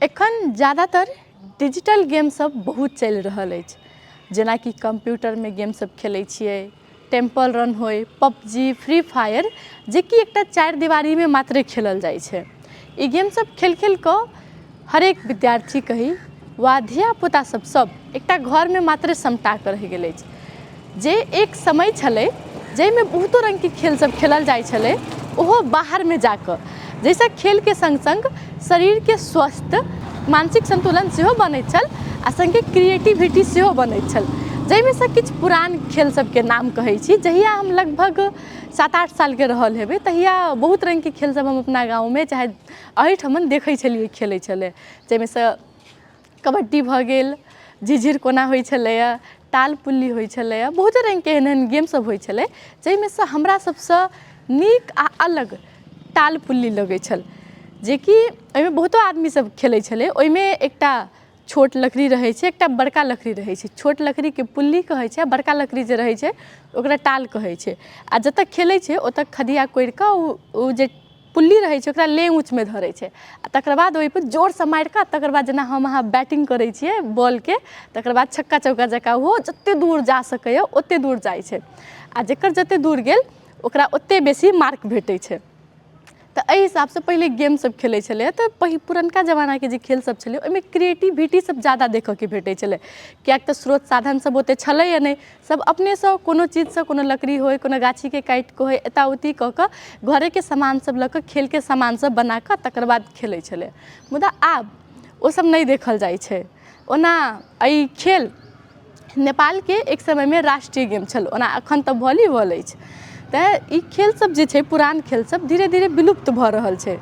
एखन ज्यादातर डिजिटल गेमसभ बहुत चलि रहल अछि जेनाकि कम्प्यूटरमे गेमसभ खेलै छियै टेम्पल रन होइ पबजी फ्री फायर जेकि एकटा चारि दिवारीमे मात्रे खेलल जाइ छै। ई गेमसभ खेल खेल कऽ हरेक विद्यार्थी कही वा धियापुता सब सब एकटा घरमे मात्रे समटा कऽ रहि गेल अछि। जे एक समय छलै जाहिमे बहुतो रङ्गके खेल सब खेलल जाइ छलै, ओहो बाहरमे जाकऽ, जाहिसँ खेलके सङ्ग सङ्ग शरीरके स्वस्थ मानसिक सन्तुलन सेहो बनैत छल आ सङ्गे क्रिएटिविटी सेहो बनैत छल। जाहिमे सँ किछु पुरान खेल सबके नाम कहै छी। जहिया हम लगभग 7-8 सालके रहल हेबै, तहिया बहुत रङ्गके खेल सब हम अपना गाँवमे चाहे एहिठमन देखै छलियै खेलै छलै, जाहिमे सँ कबड्डी भऽ गेल, झिझिर कोना होइ छलैए, ताल पुल्ली होइ छलैए, बहुते रङ्गके एहन एहन गेम सब होइ छलै, जाहिमे सँ हमरा सबसँ नीक आओर अलग ताल पुल्ली लगै छल, जेकि ओहिमे बहुतो आदमी सब खेलै छलै। ओहिमे एकटा छोट लकड़ी रहै छै, एकटा बड़का लकड़ी रहै छै। छोट लकड़ीके पुल्ली कहै छै आओर बड़का लकड़ी जे रहै छै ओकरा टाल कहै छै। आओर जतऽ खेलै छै ओतऽ खदिया कोड़िकऽ ओ जे पुल्ली रहै छै ओकरा ले ऊँचमे धरै छै आओर तकर बाद ओहिपर जोरसँ मारिकऽ तकर बाद जेना हम अहाँ बैटिंग करै छियै बॉलके, तकर बाद छक्का चौका जकाँ ओहो जते दूर जा सकैए ओते दूर जाइ छै आओर जकर जते दूर गेल ओकरा ओते बेसी मार्क भेटै छै। तऽ एहि हिसाबसँ पहिले गेम सब खेलै छलैए। तऽ पुरनका जमानाके जे खेल सब छलै ओहिमे क्रिएटिविटी सब जादा देखऽके भेटै छलै, किएक तऽ स्रोत साधन सब ओते छलैए नहि। सब अपनेसँ कोनो चीजसँ, कोनो लकड़ी होइ, कोनो गाछीके काटिकऽ होइ, एता ओती कऽ कऽ घरेके सामान सब लऽ कऽ खेलके सामान सब बनाकऽ तकर बाद खेलै छलै। मुदा आब ओ सब नहि देखल जाइ छै। ओना एहि खेल नेपालके एक समयमे राष्ट्रीय गेम छल, ओना एखन तऽ वॉलीबॉल अछि। तऽ ई खेल सब जे छै, पुरान खेल सब धीरे धीरे विलुप्त भऽ रहल छै।